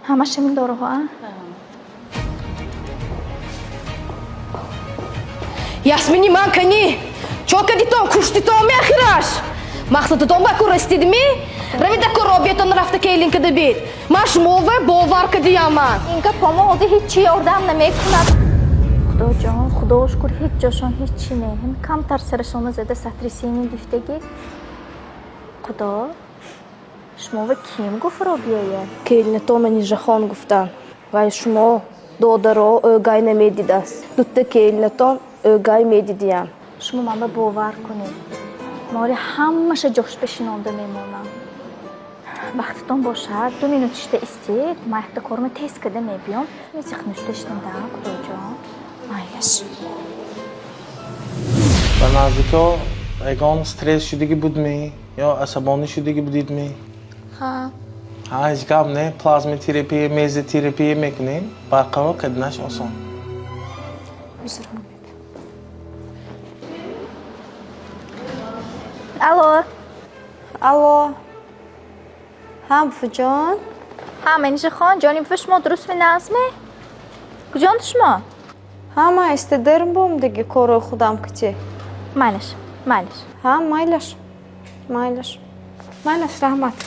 Ҳамаш ҳамин доруҳо, а? Ясмини ман канӣ? Чо кадитон, куштитон меахираш? Мақсадатон ба ку расидидми? Равида ку робиятон рафта келин када бит. Ман шумова бовар кадиям ман. Ин гапомо ҳозир ҳеҷ ёрдам намекунад. Худоҷон, худо шукр, ҳеҷ ҷошон ҳеҷ чи не. Ҳам камтар сарашона зада сотрясение гифтагӣ. Худо, шумова ким гуфт Робияя? Келинатон Манижахон гуфтан. Вай шумо додаро ӯгай намедидаст. Дутта келинатон ӯгай медидиям. Шумо манба бовар кунед, моли ҳамаша ҷош бешинонда мемонам. Вақтатон бошад, 2 минут шита истед, ман якта корма тез када мебиём. Зиқнушта шида, худоҷон, майлаш. Ба наздикҳо ягон стресс шудагӣ будмӣ ё асабонӣ шудагӣ будидмӣ? Ҳа. Ҳа, ҳеҷ гап не, плазмотерапия, мезотерапия мекунем, барқарор карданаш осон. Узр. Алло. Алло, ҳа, буфуҷон. Ҳа, Менижахон, ҷони буфа, шумо дуруст меназме? Куҷонд шумо? Ҳа, ман истедерм бомдаги корои худам кити. Майлаш, майлаш. Ҳа, майлаш, майлаш, майлаш, раҳмат.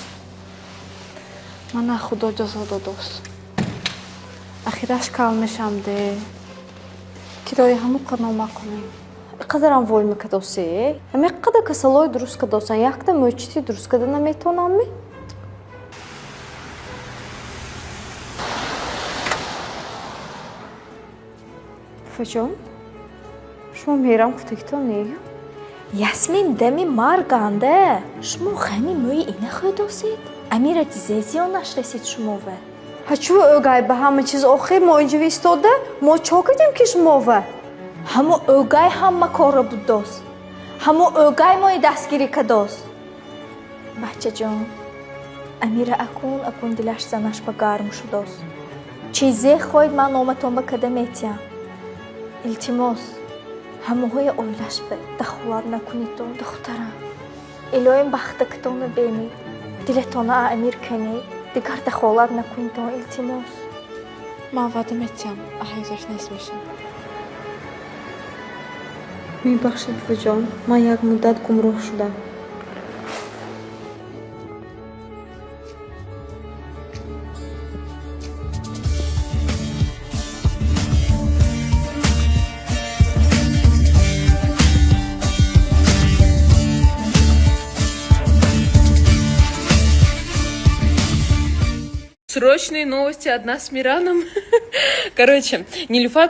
Мана худо ҷазо додост, ахираш кал мешам де, кирои ҳаму қанома кунем. Қадарам вой мекадосе, ҳаме қада касалои дуруст кадосан, якта мӯчити дуруст када наметонамми? Буфаҷон, шумо мерам гуфтагитон не? Ясмин дами марганда шумо ғами мӯи ина хӯдосед. Амира дизе зиёнаш расид шумова. Ҳа, чӯ ӯгай ба ҳама чиз охир мо инҷо истода, мо чо кардем ки шумова? Ҳамо ӯгай ҳама корро буддост, ҳамо ӯгай мои дастгирӣ кадост. Бачаҷон, Амира акун акун дилаш занаш ба гарм шудост. Чизе хоҳед, ман номатон ба када метиҳам. Илтимос, ҳамоҳои оилаш ба дахолат накунедтон, духтарам. Илоҳим бахтакатонро бенед, дилатона амир канед, дигар дахолат накунедтон, илтимос. Ман ваъда метиҳам, аҳёзаш нест мешавам. Мебахшед, буфаҷон, ман як муддат гумроҳ шудам. Срочные новости от нас с Мираном. Короче, Нилюфар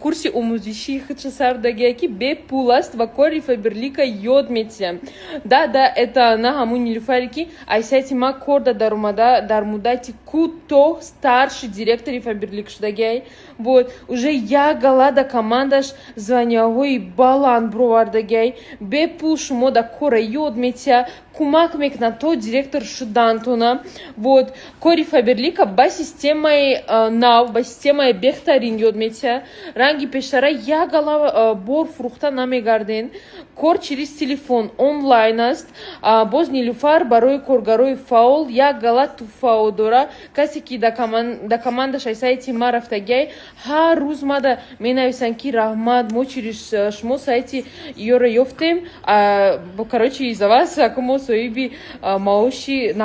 курси омӯзишии худша сар дагия, ки бепул аст ва кори Фаберлика ёд метиҳам. Да, это на ҳамун Нилюфаре, ки ай сайти ма корда даромада, дар муддати кӯтоҳ старший директори Фаберлик шудагиай. Вот, уже як гала да командаш званияҳои баланд бировардагиай. Бепул шумо да кора ёд метиҳа, кӯмак мекунад то директор шудантона. Вот, кори Фаберлика ба системаи нав, ба системаи беҳтарин ёд метиҳа. Ранги пештара як гала бор фурӯхта намегарден. Кор через телефон, онлайн аст. Боз Нилюфар барои коргарои фаъол як гала туҳфао дора. Касе ки да командаш ай сайти ма рафтагиай, ҳар рӯз мада менависанд, ки раҳмат, мо через шумо сайти ёро ёфтем. Короче, из-за вас мо соҳиби маоши.